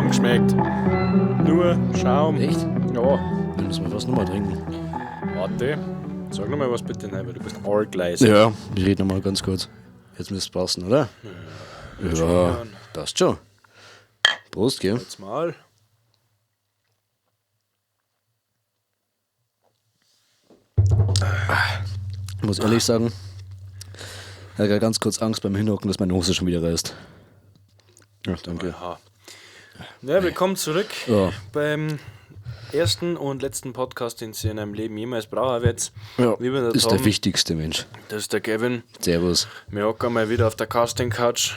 Schaum geschmeckt. Nur Schaum. Echt? Ja. Dann müssen wir fast nochmal trinken. Warte. Sag nochmal was bitte, nein, weil du bist arg leise. Ja, ich rede nochmal ganz kurz. Jetzt müsste es passen, oder? Ja, passt schon. Prost, gell? Jetzt mal. Ich muss ehrlich sagen, ich hatte ganz kurz Angst beim Hinhocken, dass meine Hose schon wieder reißt. Ja, danke. Aha. Ja, willkommen zurück Ja. beim ersten und letzten Podcast, den Sie in einem Leben jemals brauchen werdet. Ja, Lieber der ist Tom, der wichtigste Mensch. das ist der Kevin. Servus. Wir hocken mal wieder auf der Casting Couch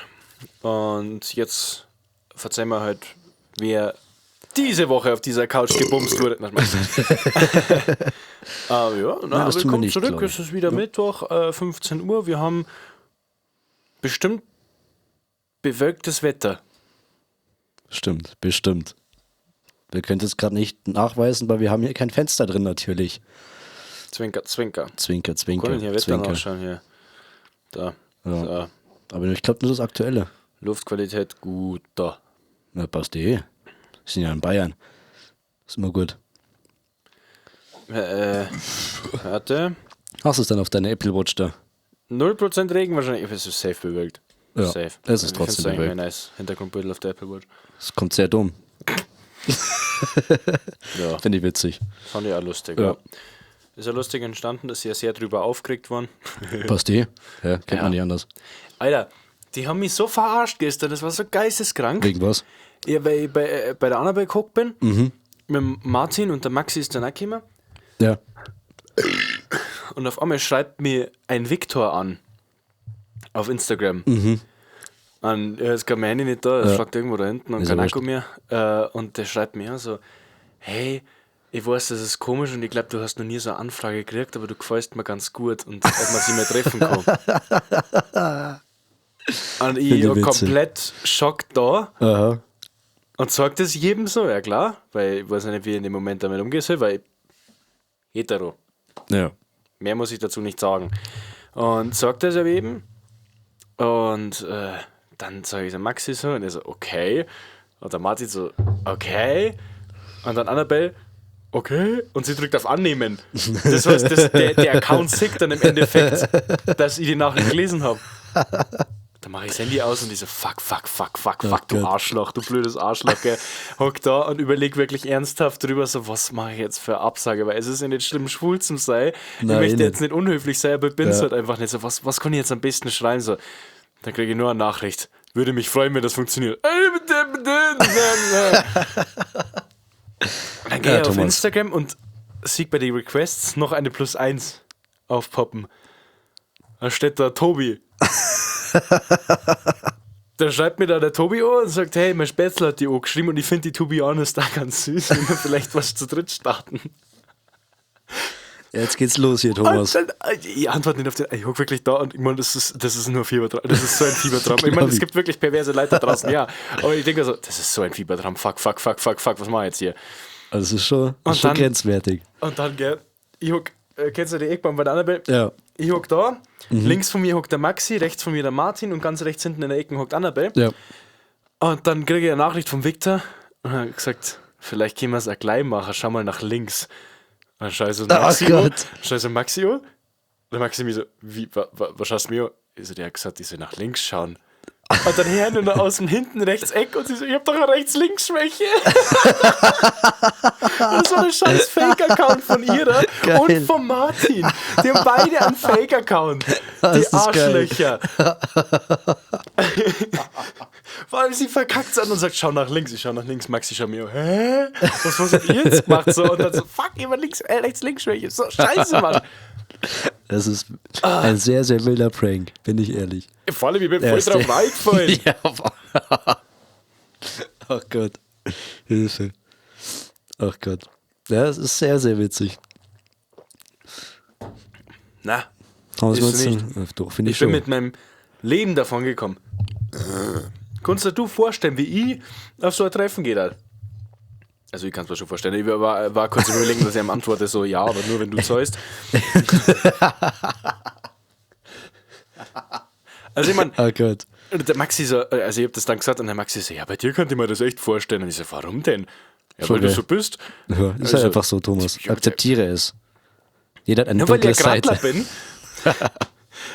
und jetzt verzeihen wir halt, wer diese Woche auf dieser Couch gebumst wurde. Nein, Spaß. Ja, na, das tun wir willkommen nicht, zurück. glaub ich. Es ist wieder Mittwoch, 15 Uhr. Wir haben bestimmt bewölktes Wetter. Stimmt, bestimmt. Wir können es gerade nicht nachweisen, weil wir haben hier kein Fenster drin natürlich. Zwinker, zwinker. Zwinker, zwinker, Können hier Wetter zwinker. nachschauen hier. Da. Ja. So. Aber ich glaube nur das Aktuelle. Luftqualität gut da. Na, passt eh. Wir sind ja in Bayern. Ist immer gut. Warte. Hast du es dann auf deiner Apple Watch da? 0% Regen wahrscheinlich. Es ist safe bewölkt. Ja, safe. es ist Ich trotzdem find's eigentlich bewölkt. ein nice Hintergrundbild auf der Apple Watch. Es kommt sehr dumm. Ja. Finde ich witzig. Fand ich auch lustig. Ja. Ja. Ist ja lustig entstanden, ist ja sehr drüber aufgeregt worden. Passt eh. Ja, kennt Ja. man nicht anders. Alter, die haben mich so verarscht gestern, das war so geisteskrank. Wegen was? Ja, weil ich bei der Annabelle geguckt bin, Mhm. mit dem Martin und der Maxi ist dann auch gekommen. Ja. Und auf einmal schreibt mir ein Viktor an. Auf Instagram. Und ja, jetzt gerade mein Handy nicht da, das Ja. fragt irgendwo da hinten und Ist ja kein Akku mehr. Und der schreibt mir an so: Hey, ich weiß, das ist komisch und ich glaube, du hast noch nie so eine Anfrage gekriegt, aber du gefällst mir ganz gut und ob man sich mal treffen kann. Und ich Finde ich war witzig. komplett schockt da Aha. und sagt das jedem so, ja klar, weil ich weiß ja nicht, wie ich in dem Moment damit umgehen soll, weil ich hetero. Ja. Mehr muss ich dazu nicht sagen. Und sagt das aber eben. Und dann sage ich der Maxi so und er so, okay. Und der Martin so, okay. Und dann Annabelle, okay. Und sie drückt auf Annehmen. Das heißt, der Account sieht dann im Endeffekt, dass ich die Nachricht gelesen habe. Dann mache ich das Handy aus und ich so, fuck, fuck, fuck, fuck, fuck, du Gott. Arschloch, du blödes Arschloch, gell. Hock da und überleg wirklich ernsthaft drüber, so, was mache ich jetzt für eine Absage, weil es ist ja nicht schlimm, schwul zu sein. Ich Nein, möchte nicht. jetzt nicht unhöflich sein, aber ich bin's Ja. halt einfach nicht so. Was kann ich jetzt am besten schreiben? So, dann kriege ich nur eine Nachricht. Würde mich freuen, wenn das funktioniert. Dann gehe Ja, ich auf Thomas. Instagram und sehe bei den Requests noch eine Plus 1 aufpoppen. Da steht da Tobi. Da schreibt mir da der Tobi an und sagt, hey, mein Spätzle hat die angeschrieben und ich finde die To Be Honest da ganz süß, wenn wir vielleicht was zu dritt starten. Jetzt geht's los hier, Thomas. Und dann, ich antworte nicht auf den, ich hock wirklich da und ich meine, das ist nur Fiebertraum, das ist so ein Fiebertraum. Ich meine, es Glaub ich. gibt wirklich perverse Leute da draußen, ja. Aber ich denke mir so, das ist so ein Fiebertraum, fuck, fuck, fuck, fuck, fuck, was mache ich jetzt hier? Also, es ist schon, Und ist schon dann- grenzwertig. Und dann, gell, ich hock, kennst du die Eckbank bei der Annabelle? Ja. Ich hock da, links von mir hockt der Maxi, rechts von mir der Martin und ganz rechts hinten in der Ecke hockt Annabelle. Ja. Und dann kriege ich eine Nachricht vom Victor und er hat gesagt, vielleicht können wir es auch gleich machen, schau mal nach links. Und dann schau ich so Maxi an, Gott. schau ich so Maxi an. Und der Maxi mir so, wie, was schaust du mir an? Ich so, der hat gesagt, ich soll nach links schauen. Und dann her nur noch aus dem hinten rechts Eck und sie so, ich hab doch eine Rechts-Links-Schwäche. Das war ein scheiß Fake-Account von ihrer Geil. und von Martin. Die haben beide einen Fake-Account. Das Die ist geil. Arschlöcher. Vor allem, sie verkackt an und sagt, schau nach links. Ich schau nach links. Maxi schau mir, an. Hä? Was habt ihr jetzt gemacht? So, und dann so, fuck, immer links, rechts, links, Schwäche. So, scheiße, Mann. Das ist ein sehr, sehr wilder Prank, bin ich ehrlich. Vor allem, ich bin Der voll ist drauf der- reingefallen. Ja, oh Gott. Hilfe. Ach Gott. Ja, es ist sehr, sehr witzig. Na, Haben wir Ist uns nicht. Doch, finde ich ich bin schon. mit meinem Leben davon gekommen. Kannst du dir vorstellen, wie ich auf so ein Treffen gehe? Da? Also ich kann es mir schon vorstellen. Ich war kurz am überlegen, dass ich ihm antworte, so ja, aber nur wenn du zahlst. Also ich meine, Oh Gott. Und der Maxi so, also ich hab das dann gesagt und der Maxi so, ja, bei dir könnte ich mir das echt vorstellen. Und ich so, warum denn? Ja, weil du so bist. Ja, ist halt einfach so, Thomas. Akzeptiere es. Jeder hat eine Nur weil dunkle ich ein Grattler Seite. bin.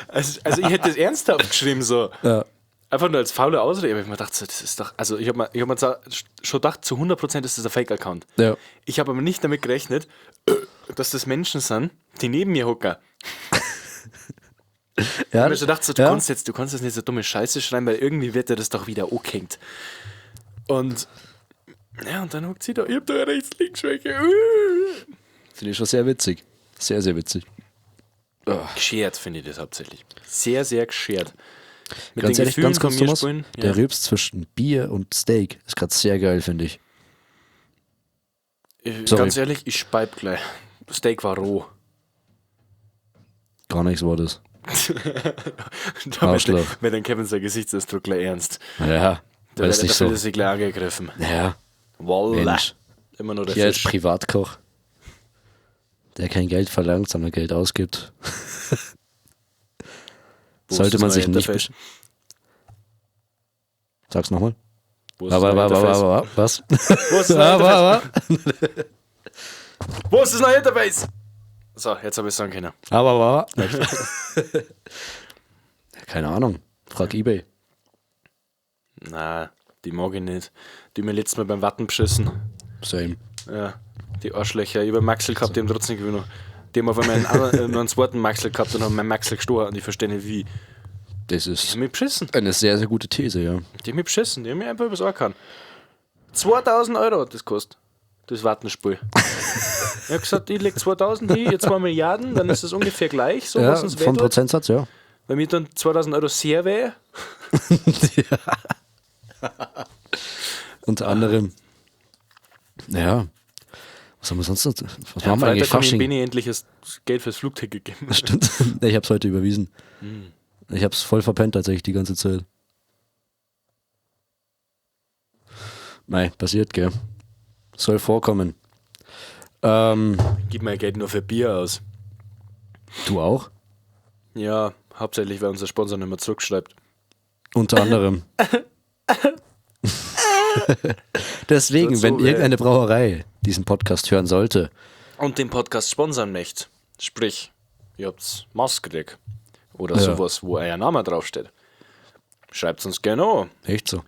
Also ich hätte das ernsthaft geschrieben, so. Ja. Einfach nur als faule Ausrede. Aber ich mir gedacht, so, das ist doch. Also ich habe mir, ich hab mir zwar schon gedacht, zu 100% ist das ein Fake-Account. Ja. Ich habe aber nicht damit gerechnet, dass das Menschen sind, die neben mir hocken. Ja, Ich hab mir schon gedacht, so, du, ja. kannst jetzt, du kannst jetzt nicht so dumme Scheiße schreiben, weil irgendwie wird dir das doch wieder angehängt. Und ja, und dann hockt sie da, ich hab da eine Rechts-Links-Schwäche. Finde ich schon sehr witzig. Sehr, sehr witzig. Geschert finde ich das hauptsächlich. Sehr, sehr geschert. Mit Ganz den ehrlich, Gefühlen ganz kurz, von mir Thomas, spielen. der Rübs zwischen Bier und Steak ist gerade sehr geil, finde ich. Ich, Sorry. ganz ehrlich, ich speib gleich. Steak war roh. Gar nichts war das. Da Arschloch. wird dann Kevin sein Gesichtsausdruck gleich ernst. Ja, Da weiß wird nicht da fühlt so. er sich gleich angegriffen. Ja, Wallah. Mensch. Immer nur der Hier als Fisch. Privatkoch, der kein Geld verlangt, sondern Geld ausgibt. Wo ist Sollte das man neue sich nicht. Interface? Sag's nochmal. Wo ist das Aber, neue aber, Interface? aber, was? Wo ist das neue Aber, Interface? aber, Wo ist das neue Interface? So, jetzt habe ich sagen können. aber, aber. Keine Ahnung. Frag eBay. Na, die mag ich nicht. Die mir letztes Mal beim Watten beschissen. Same. Ja, die Arschlöcher. Ich habe einen Maxel gehabt, die haben trotzdem gewonnen. Die haben auf einmal einen zweiten Maxel gehabt und haben meinen Maxel gestohlen und ich verstehe nicht wie. Das Die ist haben mich beschissen. eine sehr, sehr gute These, ja. Die haben mich beschissen. Die haben mich einfach übers Ohr gehauen. 2000 Euro hat das gekostet. Das Wattenspiel. Ich habe gesagt, ich leg 2000 hin, ihr 2 Milliarden, dann ist das ungefähr gleich, so Ja, was uns vom wehtut. Prozentsatz, ja. Weil mir dann 2000 Euro sehr weh. Unter anderem. Ja. Was haben wir sonst noch? Was Ja, machen wir eigentlich? Freitag habe ich Fasching. Beni endlich das Geld fürs Flugticket gegeben. Stimmt. Ich hab's heute überwiesen. Hm. Ich hab's voll verpennt tatsächlich die ganze Zeit. Nein, passiert, gell. Soll vorkommen. Gib mein Geld nur für Bier aus. Du auch? Ja, hauptsächlich, weil unser Sponsor nicht mehr zurückschreibt. Unter anderem. Deswegen, Tut so wenn weh. irgendeine Brauerei diesen Podcast hören sollte, Und den Podcast sponsern möchte. Sprich, ihr habt's Maske oder Ja. sowas, wo euer Name draufsteht. Schreibt uns gerne an. echt so.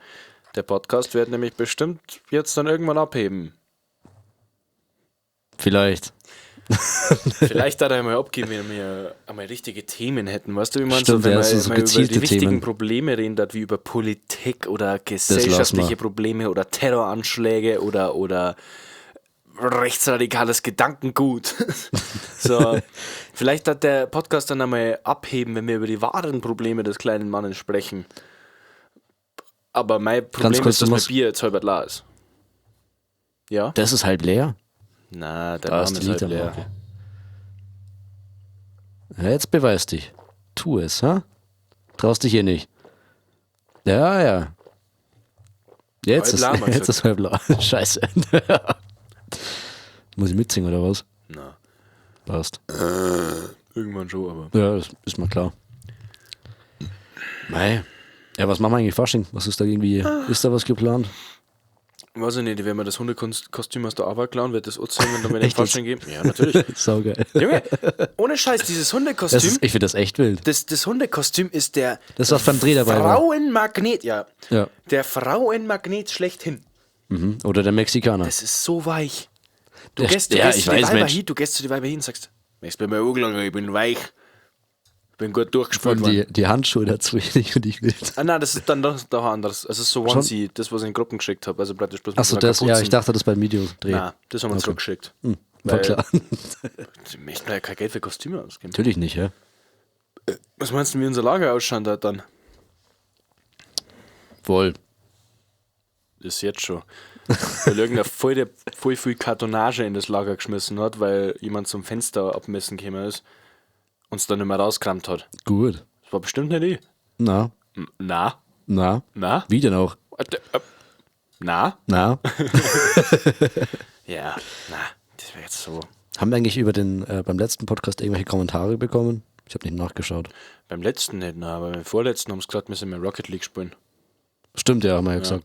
Der Podcast wird nämlich bestimmt jetzt dann irgendwann abheben. Vielleicht. Vielleicht da er einmal abgeben, wenn wir einmal richtige Themen hätten. Weißt du, wie man so, Stimmt, wenn ja, man so- so mal über gezielte die wichtigen Themen. Probleme reden, dat, wie über Politik oder lassen gesellschaftliche wir. Probleme oder Terroranschläge oder rechtsradikales Gedankengut. So, vielleicht hat der Podcast dann einmal abheben, wenn wir über die wahren Probleme des kleinen Mannes sprechen. Aber mein Problem kurz, ist, dass mein Thomas. Bier jetzt halb leer ist. Ja? Das ist halb leer. Na, der Da ist Name die ist halb leer. Litermarke. Ja, jetzt beweis dich. Tu es, ha? Traust dich hier nicht. Ja, ja. Jetzt Halb ist, lahm, jetzt ist halb lahm. Scheiße. Muss ich mitsingen oder was? Na, Passt. irgendwann schon, aber. Ja, das ist mal klar. Mei. Ja, was machen wir eigentlich Fasching? Was ist da irgendwie? Ist da was geplant? Weiß ich nicht, wenn wir das Hundekostüm aus der Arbeit klauen, wird das anziehen und dann mit dem Echt jetzt? Fasching geben. Ja, natürlich. Saugeil. Junge, ohne Scheiß, dieses Hundekostüm, Das ist, ich finde das echt wild. das Hundekostüm ist der Das, was beim Dreh dabei war. Frauenmagnet, ja. Ja. Der Frauenmagnet schlechthin. Mhm. Oder der Mexikaner. Das ist so weich. Du Der- gehst, du ja, gehst ich zu die weiß, Weiber Mensch. hin, du gehst zu die Weiber hin und sagst, ich bin mir angelangt, ich bin weich. Ich bin gut durchgespült Und worden. die Handschuhe dazu finde ich wild. Ah nein, das ist dann doch anders. Es ist so Onesie, das, was ich in Gruppen geschickt habe. Also praktisch bloß mit Achso, so einer das, ja, Kapuzen. ich dachte, das beim Videodreh. Nein, das haben wir zurückgeschickt. War Weil- klar. Sie möchten ja kein Geld für Kostüme ausgeben. Natürlich nicht, ja. Was meinst du, wie unser Lager ausschaut da dann? Voll. Ist jetzt schon. Weil irgendeiner voll viel Kartonage in das Lager geschmissen hat, weil jemand zum Fenster abmessen gekommen ist und es dann nicht mehr rausgerammt hat. Gut. Das war bestimmt nicht ich. Na, Na, na. na, Wie denn auch? Na? Na. Ja, na, das wäre jetzt so. Haben wir eigentlich über den, beim letzten Podcast irgendwelche Kommentare bekommen? Ich habe nicht nachgeschaut. Beim letzten nicht, nein, aber beim vorletzten haben sie gesagt, wir sollen mal Rocket League spielen. Stimmt, ja, haben wir ja gesagt.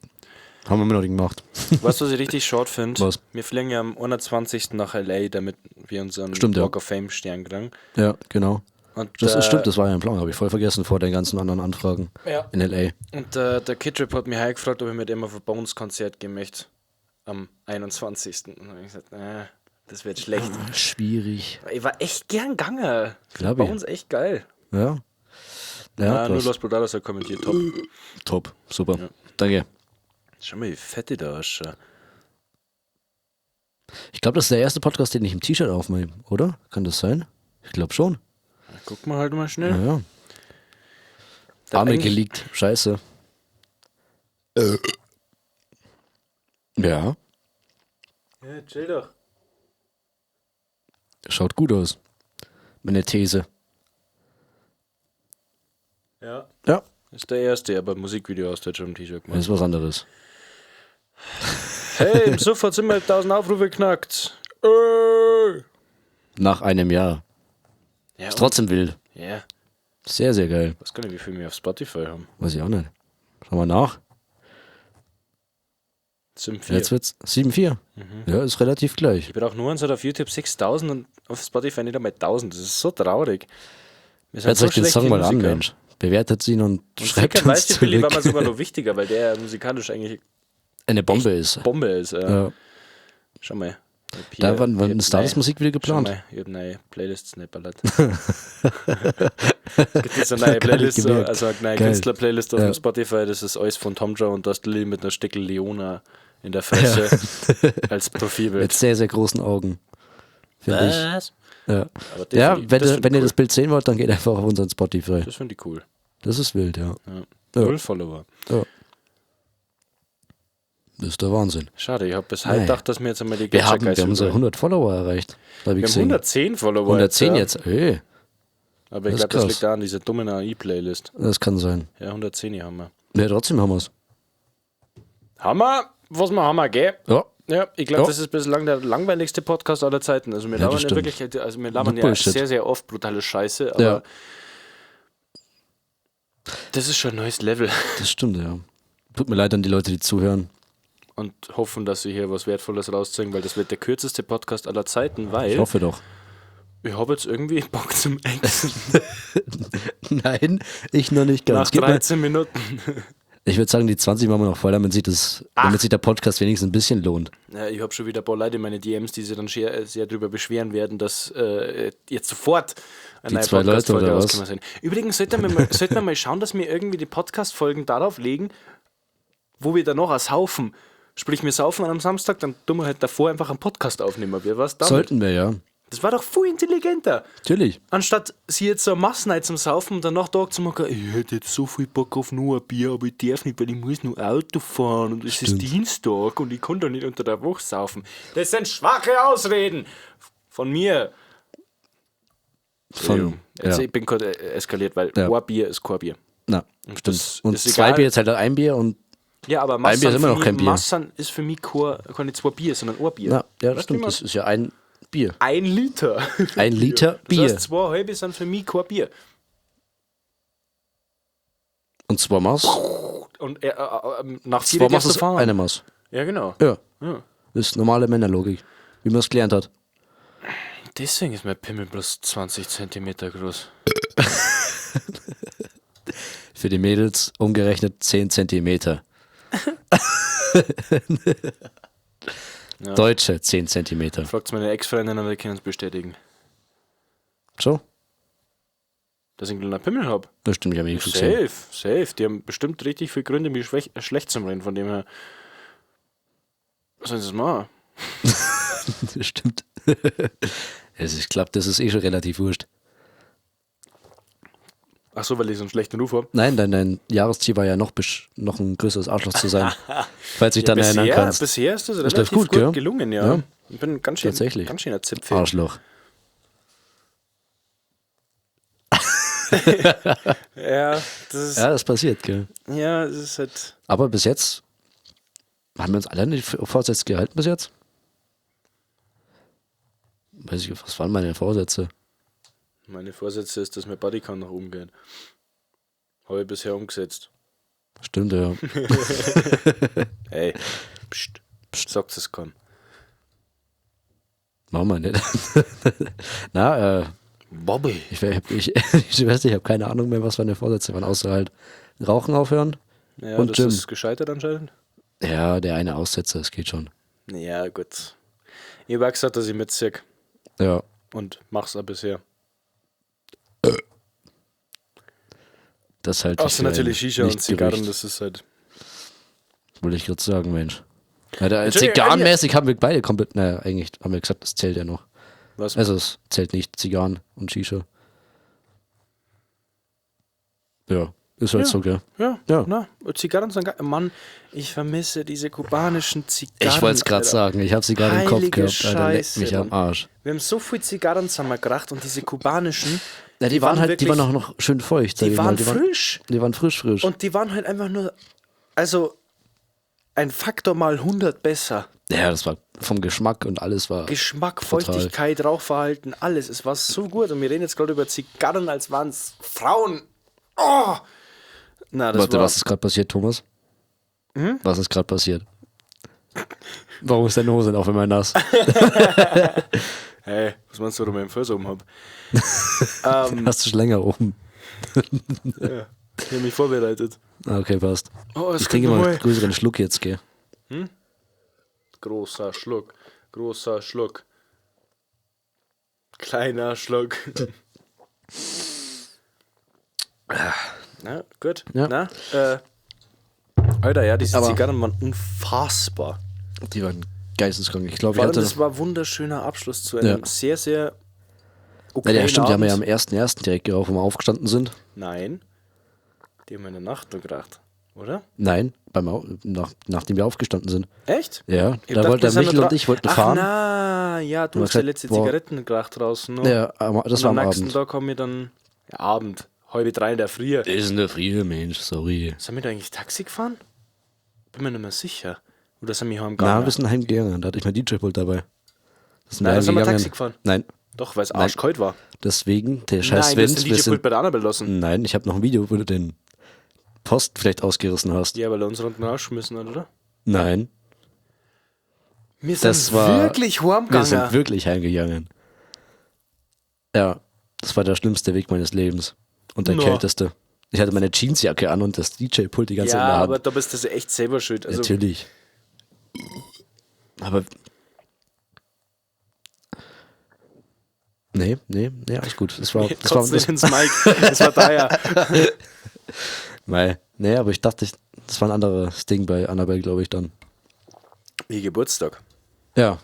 Haben wir immer noch nicht gemacht. Weißt du, was ich richtig schade finde? Was? Wir fliegen ja am 21. nach L.A., damit wir unseren Stimmt, ja. Walk of Fame Stern kriegen. Ja, genau. Und, Das ist, stimmt, das war ja ein Plan, habe ich voll vergessen vor den ganzen anderen Anfragen Ja. in L.A. Und der Kidrip hat mich heute gefragt, ob ich mit ihm auf ein Bones-Konzert gehen möchte. Am 21. Und dann habe ich gesagt, das wird schlecht. Schwierig. Ich war echt gern gegangen. Glaub ich. Bones echt geil. Ja. Ja, Ah, nur krass. Los Brutalos hat kommentiert, top. Top, super. Danke. Schau mal, wie fett die da ausschaut. Ich glaube, das ist der erste Podcast, den ich im T-Shirt aufnehme, oder? Kann das sein? Ich glaube schon. Guck mal halt mal schnell. Ja, ja. Da Arme eigentlich- geleakt. Scheiße. Ja, Ja, chill doch. schaut gut aus. Meine These. Ja. Ja. Ist der erste, aber Musikvideo hast du jetzt schon im T-Shirt Das gemacht. ist was anderes. Hey, im sofort sind wir 1000 Aufrufe geknackt. Nach einem Jahr. Ja, Ist trotzdem wild. ja. Sehr, sehr geil. Was kann ich, wie viel wir auf Spotify haben? Weiß ich auch nicht. Schauen wir nach. 7,4. Jetzt wird's 7,4. Ja, ist relativ gleich. Ich brauche nur eins hat auf YouTube 6000 und auf Spotify nicht einmal 1000. Das ist so traurig. Wir sind Hört so euch den schlechte Song mal an, Musiker. Mensch. Bewertet ihn und, Und schreibt Sicker uns weiß die Billy war zurück. mal sogar noch wichtiger, weil der musikalisch eigentlich Eine Bombe ist. Bombe ist. Ja. Schau mal. Ich hab Da, hier- wann ich hab ist da das neue- Musikvideo Schau geplant? mal, ich hab neue Playlists nicht ballert. Es gibt jetzt eine neue Gar nicht Playlist, so, gemerkt. also eine neue Geil. Künstler-Playlist auf Ja. dem Spotify, das ist alles von Tom Joe und da ist Lilly mit einer Stickel Leona in der Fresse als Profilbild. Mit sehr, sehr großen Augen. Finde ich. Was? Ja, Aber das ja find ich- wenn, das find wenn ich ihr das cool. Bild sehen wollt, dann geht einfach auf unseren Spotify. Das finde ich cool. Das ist wild, ja. Ja. Ja. Null Follower. Ja. Das ist der Wahnsinn. Schade, ich habe bis heute Naja. gedacht, dass wir jetzt einmal die Wir haben, Gacha wir haben unsere überholen. 100 Follower erreicht. Da hab ich Wir haben gesehen. 110 Follower. 110 jetzt. jetzt. Ey, Ja. Aber ich Das ist glaube, das krass. liegt da an dieser dummen AI-Playlist. das kann sein. Ja, 110 haben wir. Ja, trotzdem haben wir's. Hammer! Was wir haben, gell? Ja. Ja, ich glaube, Ja. das ist bislang der langweiligste Podcast aller Zeiten. Also wir Ja, das labern ja stimmt. wirklich, also wir labern ja Bullshit. sehr, sehr oft brutale Scheiße, aber Ja. das ist schon ein neues Level. Das stimmt, ja. Tut mir leid an die Leute, die zuhören. Und hoffen, dass sie hier was Wertvolles rausziehen, weil das wird der kürzeste Podcast aller Zeiten, weil Ich hoffe doch. ich habe jetzt irgendwie Bock zum Exen Nein, ich noch nicht ganz. nach Gib mir, 13 Minuten. ich würde sagen, die 20 machen wir noch voll, damit sich, das, damit sich der Podcast wenigstens ein bisschen lohnt. Ja, ich habe schon wieder ein paar Leute in meine DMs, die sich dann sehr, sehr darüber beschweren werden, dass jetzt sofort eine Die neue zwei Leute Podcast-Folge oder was? rausgekommen sind. Übrigens sollten wir mal, sollten wir mal schauen, dass wir irgendwie die Podcast-Folgen darauf legen, wo wir dann noch als Haufen. Sprich, wir saufen an einem Samstag, dann tun wir halt davor einfach einen Podcast aufnehmen. Wie war's damit? Sollten wir, ja. Das war doch viel intelligenter. Natürlich. Anstatt sie jetzt so Massen zum Saufen und danach da zu machen, ich hätte jetzt so viel Bock auf nur ein Bier, aber ich darf nicht, weil ich muss nur Auto fahren und es ist Dienstag und ich kann doch nicht unter der Woche saufen. Das sind schwache Ausreden von mir. Von, Jetzt, ja. Ich bin gerade eskaliert, weil Ja. ein Bier ist kein Bier. Na, das stimmt. Und ist zwei egal. Bier ist halt ein Bier und Ja, aber Ein Massan, Bier ist immer für noch mich, kein Bier. Massan ist für mich keine zwei Bier, sondern ein Bier. na, ja, das Weißt du, stimmt. wie man- Das ist ja ein Bier. Ein Liter. Ein Liter Das Bier. heißt, zwei halbe sind für mich kein Bier. Und zwei Maß. Und nach vier Zwei Maß darfst du ist fahren. eine Maß. Ja, genau. Ja. Ja. Das ist normale Männerlogik, wie man es gelernt hat. Deswegen ist mein Pimmel bloß 20 Zentimeter groß. Für die Mädels umgerechnet 10 Zentimeter. Deutsche 10 Zentimeter. Fragt meine Ex-Freundin und die können es bestätigen. So? Dass ich einen kleinen Pimmel habe. Das stimmt, ich habe eh schon gesehen. Safe, safe. Die haben bestimmt richtig viele Gründe, mich schlecht zu reden, von dem her. Was sollen sie das machen? Das stimmt. Ich glaube, das ist eh schon relativ wurscht. Ach so, weil ich so einen schlechten Ruf habe. Nein, dein Jahresziel war ja noch, noch ein größeres Arschloch zu sein. Falls du dich dann erinnern Bisher, kannst. bisher ist das läuft relativ gut, gut, gell? gelungen, ja. Ja. Ich bin ganz schön, Tatsächlich. ganz schöner Zipfel. Arschloch. Ja, das ist, Ja, das passiert, gell? ja, das ist halt. Aber bis jetzt haben wir uns alle an die Vorsätze gehalten bis jetzt? Weiß ich, was waren meine Vorsätze? Meine Vorsätze ist, dass mein Bodycount nach oben geht. Habe ich bisher umgesetzt. Stimmt, ja. Ey, pst, pst, sagt es kaum. Machen wir nicht. Na, Bobby. ich weiß nicht, ich habe keine Ahnung mehr, was meine Vorsätze waren, außer halt Rauchen aufhören. Ja, Und das Gym. ist gescheitert anscheinend. Ja, der eine Aussetzer, es geht schon. Ja, gut. Ich habe auch gesagt, dass ich mitziehe Ja. und mach's auch bisher. Das halte ich Außer für natürlich ein Shisha und nicht Zigarren, Gerücht. das ist halt. Wollte ich gerade sagen, Mensch. Ja, da, Entschuldigung, zigarrenmäßig haben wir beide komplett, naja, eigentlich haben wir gesagt, das zählt ja noch. Was? Also es zählt nicht Zigarren und Shisha. Ja, ist halt Ja. so, gell? Ja, Ja. Na, Zigarren sind geil. Mann, ich vermisse diese kubanischen Zigarren. Ich wollte es gerade Alter. sagen, ich habe sie gerade im Kopf Heilige gehabt, Alter, leck Scheiße, mich am Mann. Arsch. Wir haben so viel Zigarren zusammengebracht und diese kubanischen, Ja, die waren halt, die wirklich- waren auch noch schön feucht. sag die ich mal. waren Die frisch. Die waren frisch, frisch. Und die waren halt einfach nur, also ein Faktor mal 100 besser. ja, das war vom Geschmack und alles war. Geschmack, Total. Feuchtigkeit, Rauchverhalten, alles. Es war so gut. Und wir reden jetzt gerade über Zigarren, als waren es Frauen. Oh! Na, das Warte, war, Hm? was ist gerade passiert, Thomas? Was ist gerade passiert? Warum ist deine Hose denn auf einmal nass? Hey, was meinst du, warum ich einen Fuß oben habe? Hast du schon länger oben? Ich habe mich vorbereitet. Ah, okay, passt. Oh, es Ich trinke kommt mal nochmal. einen größeren Schluck jetzt, gell? Großer Schluck, großer Schluck. Kleiner Schluck. Na, gut. Ja. Na, Alter, ja, diese Aber- Zigarren waren unfassbar. Die waren geisteskrank. Ich glaube, ich Vor allem, hatte. das war ein wunderschöner Abschluss zu einem Ja. sehr, sehr Ja, okayen ja, stimmt, die haben wir ja am Abend. 1.1. direkt geraucht, wo wir aufgestanden sind. Nein, die haben wir in der Nacht noch geraucht, oder? Nein, nachdem wir aufgestanden sind. Echt? Ja, Ich da dachte, wollte wir der sind Michel noch und ich wollten Ach, fahren. na, ja, du Und hast die gesagt, letzte boah. Zigaretten geraucht draußen. Ne? Ja, aber das Und war am am nächsten Abend. Tag haben wir dann ja, Abend, 2:30 in der Früh. Ist in der Früh, Mensch, sorry. Sind wir da eigentlich Taxi gefahren? Bin mir nicht mehr sicher. Oder sind wir heimgegangen? Na, wir sind heimgegangen, da hatte ich mein DJ-Pult dabei. Das sind Nein, da sind wir heimgegangen. Taxi gefahren. Nein, Doch, weil es arschkalt war. deswegen, der scheiß Nein, du hast Wind. den Wir DJ-Pult sind, bei der Annabelle lassen. nein, ich habe noch ein Video, wo du den Post vielleicht ausgerissen hast. Ja, weil er uns unten rausgeschmissen hat, oder? Nein, Wir sind das war. wirklich Wir heimgegangen. sind wirklich heimgegangen. Ja, das war der schlimmste Weg meines Lebens. Und der No. kälteste. Ich hatte meine Jeansjacke an und das DJ-Pult die ganze Zeit in ja, der Hand. aber da bist du echt selber schuld. Also, Natürlich. Aber. Nee, nee, nee, alles gut. Das war. Das war Kotz nicht das, ins Mic. Das war da ja. mei. Nee, aber ich dachte, das war ein anderes Ding bei Annabelle, glaube ich, dann. Ihr Geburtstag. Ja.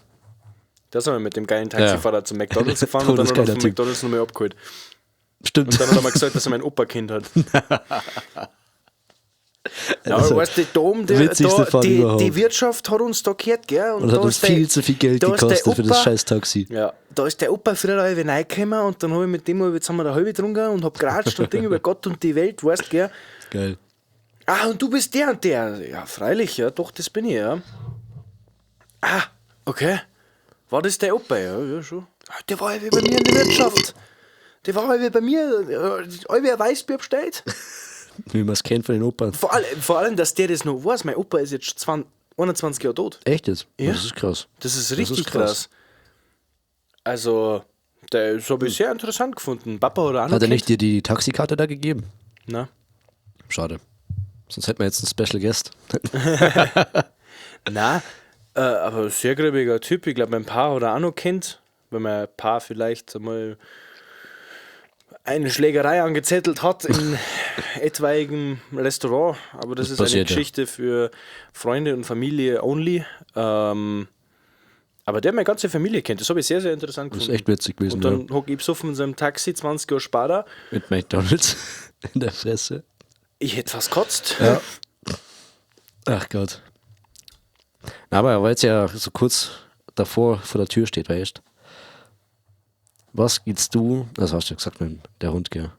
Da sind wir mit dem geilen Taxifahrer zu McDonalds gefahren und dann hat er Todesgeiler von Typ. McDonalds nochmal abgeholt. Stimmt. Und dann hat er mal gesagt, dass er mein Opa-Kind hat. Ja, Also, weißt du, Dom, der, witzigste da, Fahrt die, überhaupt. die Wirtschaft hat uns da gehört, gell? Und da hat uns ist der- viel zu viel Geld da ist der gekostet für das Opa- scheiß Taxi. Ja, da ist der Opa früher halb reingekommen und dann habe ich mit dem halb, jetzt haben wir da halbe getrunken und hab geratscht und Ding über Gott und die Welt, weißt gell? Geil. Ah, und du bist der und der. Ja, freilich, ja, doch, das bin ich, ja. Ah, okay. War das der Opa? Ja, ja, schon. Ah, der war halb bei mir in der Wirtschaft. Der war halb bei mir, halb ein Weißbier bestellt. Wie man es kennt von den Opern. Vor allem, dass der das noch weiß. Mein Opa ist jetzt 20, 21 Jahre tot. Echt jetzt? Ja. Das ist krass. Das ist Das richtig ist krass. krass. Also, das habe ich sehr interessant gefunden. Papa oder auch noch Hat er nicht dir die Taxikarte da gegeben? Na, Schade. Sonst hätten wir jetzt einen Special Guest. Na, aber sehr gräbiger Typ. Ich glaube, mein Paar hat er auch noch kennt. Wenn mein Paar vielleicht einmal eine Schlägerei angezettelt hat in etwaigem Restaurant. Aber das, ist eine passiert, ja. Geschichte für Freunde und Familie only. Aber der meine ganze Familie kennt. Das habe ich sehr, sehr interessant Das ist gefunden. echt witzig gewesen. Und dann hock ich besoffen in seinem Taxi, 20 Jahre später. ja. Mit McDonalds in der Fresse. Ich hätte fast kotzt. Ja. Ach Gott. Na, aber weil es ja so kurz davor vor der Tür steht, weißt du? Was gibst du? Das hast du ja gesagt mit der Hund, gell?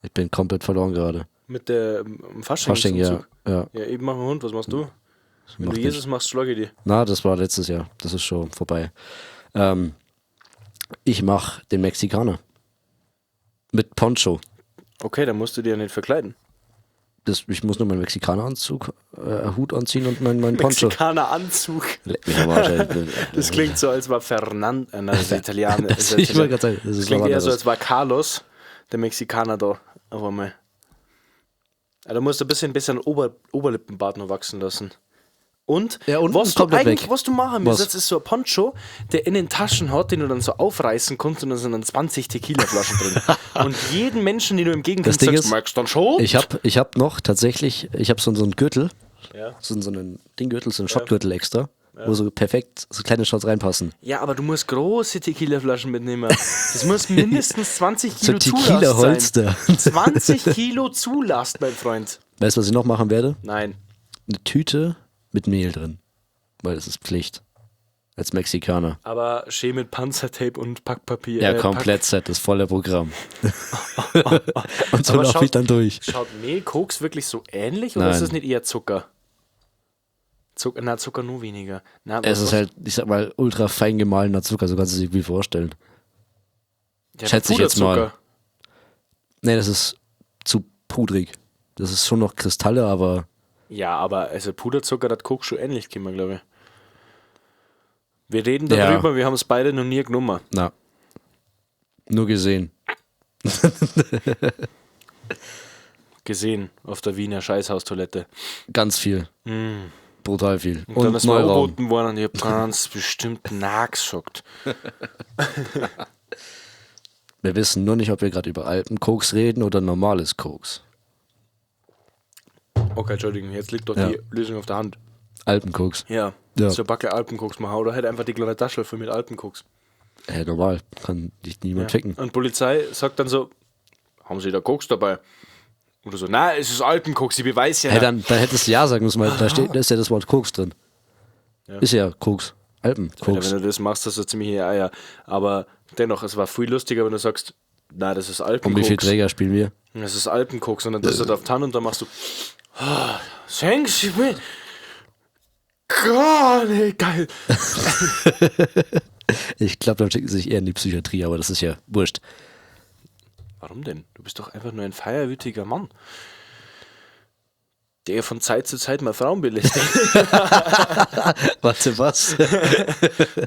Ich bin komplett verloren gerade. Mit der Fasching. Fasching, ja. Ja. Ja, ich mache einen Hund, was machst du? Wenn Mach du nicht. Jesus machst, schlage ich dich. Na, das war letztes Jahr. Das ist schon vorbei. Ich mach den Mexikaner. Poncho. Okay, dann musst du dir ja nicht verkleiden. Ich muss nur meinen Mexikaneranzug, Hut anziehen und mein Poncho. Mexikaneranzug. Leck mich am Arsch, ey. Das klingt so, als war Fernand, nein, das ist Italiener. Das, ich wollte gerade sagen, das ist Das klingt was eher so, anderes. als war Carlos, der Mexikaner da, auf einmal. Ja, da musst du ein bisschen Oberlippenbart noch wachsen lassen. Und Ja, unten was du komplett eigentlich, weg. was du machen Was? müsstest, ist so ein Poncho, der in den Taschen hat, den du dann so aufreißen kannst und da sind dann 20 Tequila-Flaschen drin. Und jeden Menschen, den du entgegenkommst, Das Ding sagst, ist, magst du dann schon? Ich hab noch tatsächlich, ich hab so einen Gürtel, Ja. so einen Dinggürtel, so einen Shotgürtel extra, wo so perfekt so kleine Shots reinpassen. Ja, aber du musst große Tequila-Flaschen mitnehmen. Das muss mindestens 20 So Kilo Zulast sein. Tequila-Holster. 20 Kilo Zulast, mein Freund. Weißt du, was ich noch machen werde? Nein. Eine Tüte mit Mehl drin. Weil das ist Pflicht. Als Mexikaner. Aber schön mit Panzertape und Packpapier. Ja, komplett set, das volle Programm. Und so Aber laufe ich dann durch. Schaut Mehl, Koks wirklich so ähnlich oder Nein. ist das nicht eher Zucker? Zucker, na, Zucker nur weniger. Na, Es was- ist halt, ich sag mal, ultra fein gemahlener Zucker, so kannst du es dir irgendwie vorstellen. Ja, schätze ich jetzt mal. Puderzucker. Nee, das ist zu pudrig. Das ist schon noch Kristalle, aber Ja, aber also Puderzucker, das Koks schon ähnlich kommen, glaube ich. Wir reden Ja. darüber, wir haben es beide noch nie genommen. na. Nur gesehen. Gesehen auf der Wiener Scheißhaustoilette. Ganz viel. Brutal viel. Und, dann Und ist mir Neuraum. angeboten worden und ich hab ganz bestimmt nachgesagt. Wir wissen nur nicht, ob wir gerade über Alpenkoks reden oder normales Koks. Okay, Entschuldigung, jetzt liegt doch Ja. die Lösung auf der Hand. Alpenkoks. Ja. Ja. So Backe Alpenkoks machen oder halt einfach die kleine Tasche voll mit Alpenkoks. Hä, normal. Kann dich niemand ficken. Und Polizei sagt dann so, haben Sie da Koks dabei? Oder so, nein, es ist Alpenkoks, ich beweise ja. Hey, dann hättest du ja sagen müssen, weil da steht, da ist ja das Wort Koks drin. Ist ja Koks. Alpenkoks. Wenn du das machst, hast du ziemlich Eier. Aber dennoch, es war viel lustiger, wenn du sagst, nein, das ist Um wie Alpenkoks. viel Träger spielen wir? Das ist Alpenkoks und dann das du auf die Hand und dann machst du, ah, thanks, ich bin gar nicht geil. Ich glaube, dann schicken sie sich eher in die Psychiatrie, aber das ist ja wurscht. Warum denn? Du bist doch einfach nur ein feierwütiger Mann, der von Zeit zu Zeit mal Frauen belästigt. Warte, was? Hey,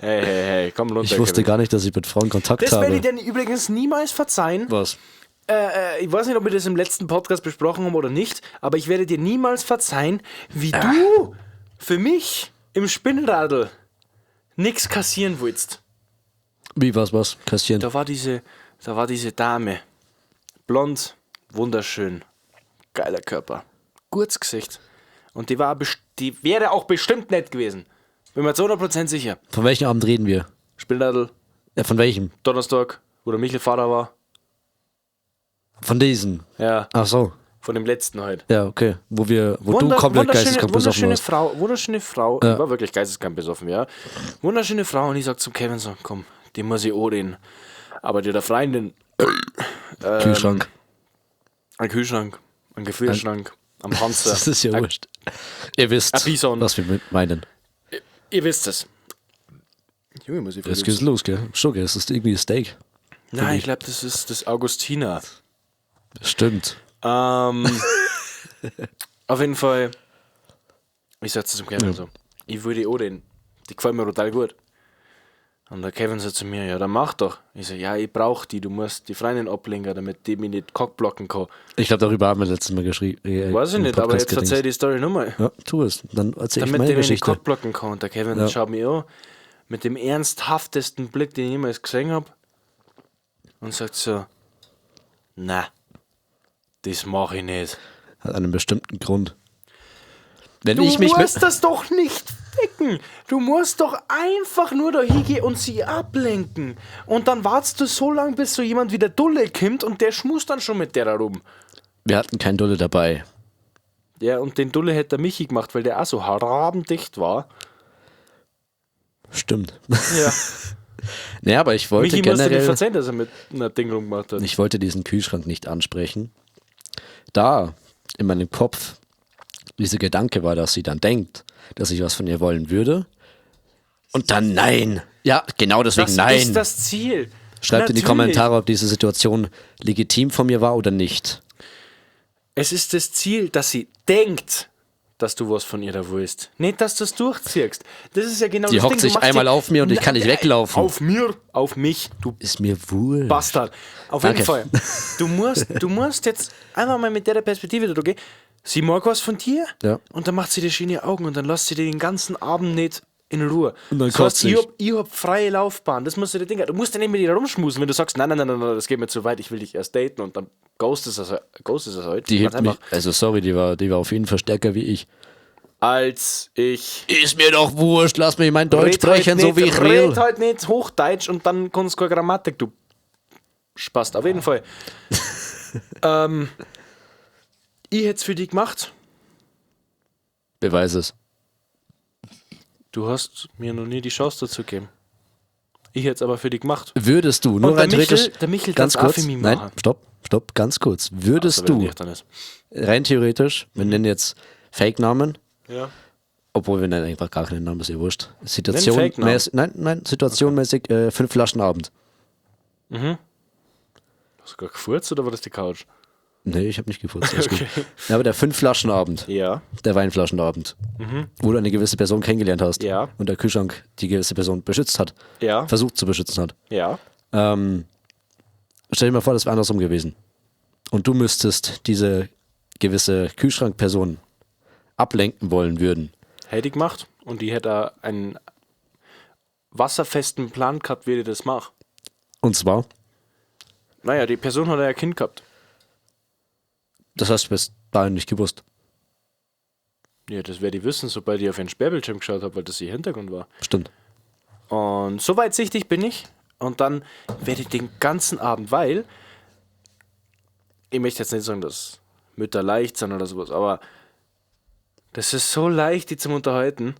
hey, hey, komm runter. Ich wusste Kevin. gar nicht, dass ich mit Frauen Kontakt Das werde habe. ich dir übrigens niemals verzeihen. Was? Ich weiß nicht, ob wir das im letzten Podcast besprochen haben oder nicht, aber ich werde dir niemals verzeihen, wie du für mich im Spinnradl nichts kassieren willst. Wie, was? Kassieren. Da war diese Dame. Blond, wunderschön, geiler Körper, gutes Gesicht. Und die die wäre auch bestimmt nett gewesen. Bin mir zu 100% sicher. Von welchem Abend reden wir? Spinnradl, Ja, von welchem? Donnerstag, wo der Michel Vater war. Von diesen. Ja, Ach so. von dem letzten halt. Ja, okay. Wo du komplett geisteskrank besoffen wunderschöne warst. Frau, wunderschöne Frau, Ja. ich war wirklich geisteskrank besoffen, ja. Wunderschöne Frau und ich sag zum Kevin so, komm, die muss ich anreden. Aber die der Freundin, Kühlschrank. ein Kühlschrank, ein Gefrierschrank, am Panzer. Das ist ja wurscht. Ihr wisst, Ein Bison. was wir mit meinen. Ihr wisst es. Junge, muss ich Jetzt geht's los, gell? Schon, gell? Es ist irgendwie Steak. Nein, ich glaube, das ist das Augustiner. Stimmt. Auf jeden Fall, ich sag's zum Kevin so, ich würde die anreden. Die gefällt mir total gut. Und der Kevin sagt zu mir, ja, dann mach doch. Ich so, ja, ich brauch die, du musst die Freundin ablenken, damit die mich nicht cockblocken kann. Ich glaube, darüber haben wir letztes Mal geschrieben. Weiß ich im nicht, aber Podcast jetzt erzähl gedingst. die Story nochmal. Ja, tu es. Dann erzähl ich Damit meine der mich nicht Geschichte. cockblocken kann. Und der Kevin Ja. schaut mich an mit dem ernsthaftesten Blick, den ich jemals gesehen hab und sagt so, na, das mach ich nicht. Hat einen bestimmten Grund. Wenn Du ich mich mit, musst das doch nicht ficken. Du musst doch einfach nur da hingehen und sie ablenken. Und dann wartest du so lange, bis so jemand wie der Dulle kommt und der schmust dann schon mit der rum. Wir hatten keinen Dulle dabei. Ja, und den Dulle hätte der Michi gemacht, weil der auch so rabendicht war. Stimmt. Ja. Naja, aber ich wollte Michi musste nicht generell. verzeihen, dass er mit einer Ding rumgemacht hat. Ich wollte diesen Kühlschrank nicht ansprechen. Da in meinem Kopf dieser Gedanke war, dass sie dann denkt, dass ich was von ihr wollen würde. Und dann nein. Ja, genau deswegen Das nein. ist das Ziel. Schreibt in die Natürlich. Kommentare, ob diese Situation legitim von mir war oder nicht. Es ist das Ziel, dass sie denkt, dass du was von ihr da willst. Nicht, dass du es durchziehst. Das ist ja genau Die das hockt Ding. Du sich machst einmal dir- auf mir und ich kann nicht weglaufen. Auf mir, auf mich, du Ist mir wohl. Bastard. Auf jeden Danke. Fall. Du musst jetzt einfach mal mit der Perspektive da gehen. Sie mag was von dir Ja. und dann macht sie dir schöne Augen und dann lässt sie dir den ganzen Abend nicht in Ruhe. Und dann Das heißt, kotzt ich ich. hab freie Laufbahn. Das musst du dir denken. Du musst ja nicht mit ihr rumschmusen, wenn du sagst, nein, nein, nein, nein, nein, das geht mir zu weit, ich will dich erst daten und dann ghostest es halt. Die Ganz hebt mich, einfach. also sorry, die war auf jeden Fall stärker wie ich. Als ich. Ist mir doch wurscht, lass mich mein Deutsch Red halt sprechen, so nicht- wie ich will. Red halt nicht Hochdeutsch und dann kannst du keine Grammatik, du Spast. Auf jeden Fall. Ich hätte es für dich gemacht. Beweis es. Du hast mir noch nie die Chance dazu gegeben. Ich hätte es aber für dich gemacht. Würdest du, nur Und der rein theoretisch. Michel- der Michel ganz kann's auch kurz, für mich nein, machen. stopp, ganz kurz. Würdest Also, wenn du, nicht, dann ist. rein theoretisch, wir nennen jetzt Fake-Namen, Ja. obwohl wir nennen einfach gar keinen Namen, ist ja wurscht. Situation, Fake-Namen. mäßig, nein, situationmäßig 5 Flaschen Abend. Hast du gerade gefurzt oder war das die Couch? Nee, ich habe nicht gefurzt. Alles Okay. gut. Ja, aber der 5 Flaschen Abend, Ja. der Weinflaschenabend, wo du eine gewisse Person kennengelernt hast Ja. und der Kühlschrank die gewisse Person beschützt hat, Ja. versucht zu beschützen hat. Ja. Stell dir mal vor, das wäre andersrum gewesen. Und du müsstest diese gewisse Kühlschrankperson ablenken wollen würden. Hätte ich gemacht. Und die hätte da einen wasserfesten Plan gehabt, wie ich das mache. Und zwar, Naja, die Person hat ja ein Kind gehabt. das hast du bis dahin nicht gewusst. Ja, das werde ich wissen, sobald ich auf ihren Sperrbildschirm geschaut habe, weil das ihr Hintergrund war. Stimmt. Und so weitsichtig bin ich. Und dann werde ich den ganzen Abend, weil ich möchte jetzt nicht sagen, dass Mütter leicht sind oder sowas, aber das ist so leicht, die zum Unterhalten.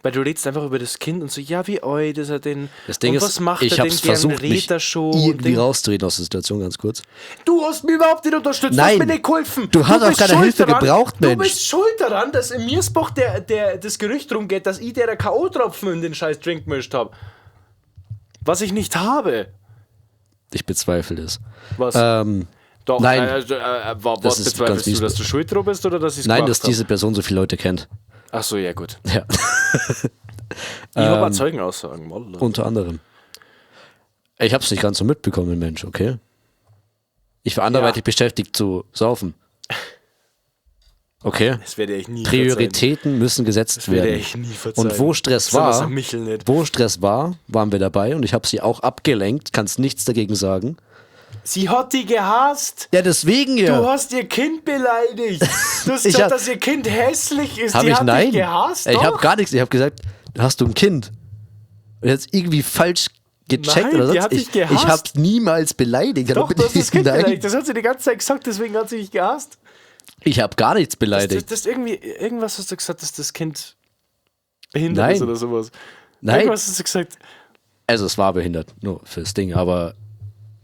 Weil du redest einfach über das Kind und so, ja, wie alt ist er denn? Das Ding und ist, was macht ich er denn hab's gern? versucht, Redet mich er schon? Und irgendwie Ding. rauszureden aus der Situation, ganz kurz. Du hast mir überhaupt nicht unterstützt, Nein. du hast mir nicht geholfen. Du hast auch bist keine schuld Hilfe daran, gebraucht, Du Mensch. bist schuld daran, dass in Miersbach das Gerücht rumgeht, dass ich der K.O.-Tropfen in den scheiß Drink gemischt habe. Was ich nicht habe. Ich bezweifle es. Was? Doch, nein. Was Das ist ganz bezweifelst du, mies. dass du schuld dran bist oder dass ich es Nein, gemacht dass diese Person so viele Leute kennt. Ach so, ja gut. Ja, Ich habe auch Zeugenaussagen. Wallah. unter anderem. Ich hab's nicht ganz so mitbekommen, Mensch, okay? Ich war anderweitig beschäftigt zu saufen. Okay. Das werde ich nie verzeihen. Prioritäten müssen gesetzt Das werde werden. ich nie verzeihen. Und wo Stress Besonders war, am Michel nicht. wo Stress war, waren wir dabei und ich habe sie auch abgelenkt, kannst nichts dagegen sagen. Sie hat die gehasst. Ja, deswegen ja. Du hast ihr Kind beleidigt. Du hast Ich gesagt, hab- dass ihr Kind hässlich ist. Hab die ich hat nein. dich gehasst. Ich habe doch. gar nichts. Ich habe gesagt, hast du ein Kind? Und jetzt irgendwie falsch gecheckt Nein, oder die sonst. hat dich Ich gehasst. ich hab's niemals beleidigt. Doch, du hast das Kind nein, beleidigt. Das hat sie die ganze Zeit gesagt, deswegen hat sie dich gehasst. Ich habe gar nichts Das, beleidigt. das irgendwie, irgendwas hast du gesagt, dass das Kind behindert Nein. ist oder sowas. Nein. Irgendwas hast du gesagt. Also es war behindert, nur fürs Ding, aber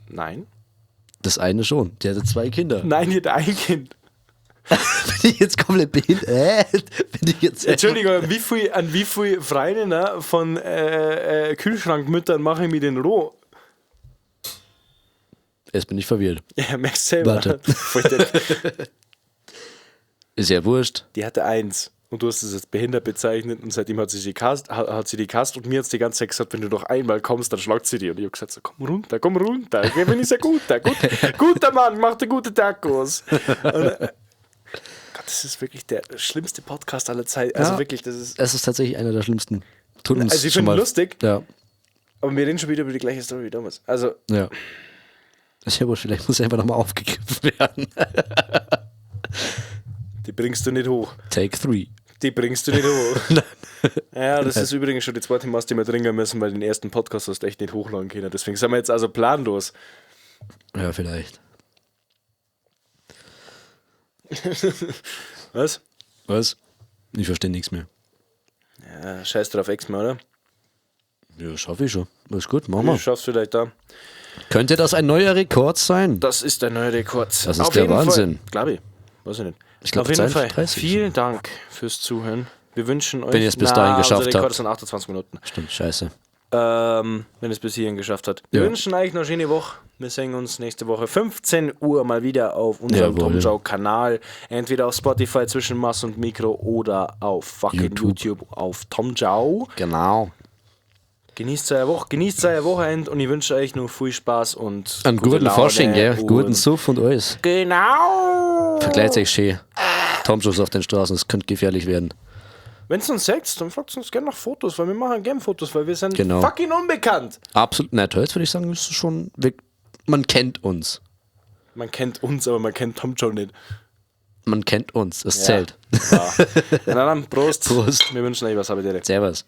Nein. das eine schon. Die hatte 2 Kinder. Nein, die hat ein Kind. Bin ich jetzt komplett behindert? Bin ich jetzt Entschuldigung, an wie viel Freundinnen von Kühlschrankmüttern mache ich mir den roh? Jetzt bin ich verwirrt. Ja, merkst selber. Warte. Voll depp. Ist ja wurscht. Die hatte 1. Und du hast es als behindert bezeichnet und seitdem hat sie die Cast, hat sie die Cast und mir hat sie die ganze Zeit gesagt, wenn du noch einmal kommst, dann schlagt sie dir. Und ich habe gesagt, so, komm runter, komm runter. Ich bin ja guter, gut, guter Mann, macht dir gute Tacos. Und, Gott, das ist wirklich der schlimmste Podcast aller Zeiten. Also Ja. wirklich, das ist. Es ist tatsächlich einer der schlimmsten. Tut uns Also ich schon finde mal lustig. Ja, Aber wir reden schon wieder über die gleiche Story wie damals. Also, ja. Ist ja wurscht, vielleicht muss er einfach nochmal aufgegriffen werden. die bringst du nicht hoch. Take 3. Die bringst du nicht hoch. Ja, das ist übrigens schon die zweite Maß, die wir trinken müssen, weil den ersten Podcast hast du echt nicht hochladen können. Deswegen sind wir jetzt also planlos. Ja, vielleicht. Was? Was? Ich verstehe nichts mehr. Ja, scheiß drauf, Ex-Mann, oder? Ja, schaffe ich schon. Ist gut, machen Du wir. schaffst vielleicht da. Könnte das ein neuer Rekord sein? Das ist der neue Rekord. Das ist der Wahnsinn. Glaube ich. Weiß ich nicht. Ich glaub, Auf jeden Fall. 32. Vielen Dank fürs Zuhören. Wir wünschen euch. Wenn ihr es bis dahin geschafft unser Rekord habt. sind 28 Minuten. Stimmt, scheiße. Wenn es bis hierhin geschafft hat. Wir Ja. wünschen euch noch eine schöne Woche. Wir sehen uns nächste Woche 15 Uhr mal wieder auf unserem Jawohl. Tomjow-Kanal. Entweder auf Spotify zwischen Mass und Mikro oder auf fucking YouTube. YouTube, auf Tomjow. Genau. Genießt euer Woche, genießt euer Wochenende und ich wünsche euch nur viel Spaß und Einen gute guten Laune Fasching, gell? und Guten Suff und alles. Genau. Verkleidet euch schön. Tomschuss auf den Straßen, es könnte gefährlich werden. Wenn es uns sagt, dann fragt uns gerne nach Fotos, weil wir machen gerne Fotos, weil wir sind Genau. fucking unbekannt. Absolut, na, jetzt würde ich sagen, ist schon, man kennt uns. Man kennt uns, aber man kennt Tom Joe nicht. Man kennt uns, es zählt. Ja. Na dann, Prost. Prost. Wir wünschen euch was, habe ich Servus.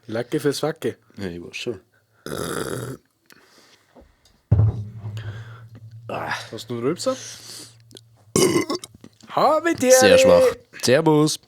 Lacke fürs Wacke. Ja, ich weiß schon. Hast du einen Rülpser? Habe dir. Sehr schwach. Servus.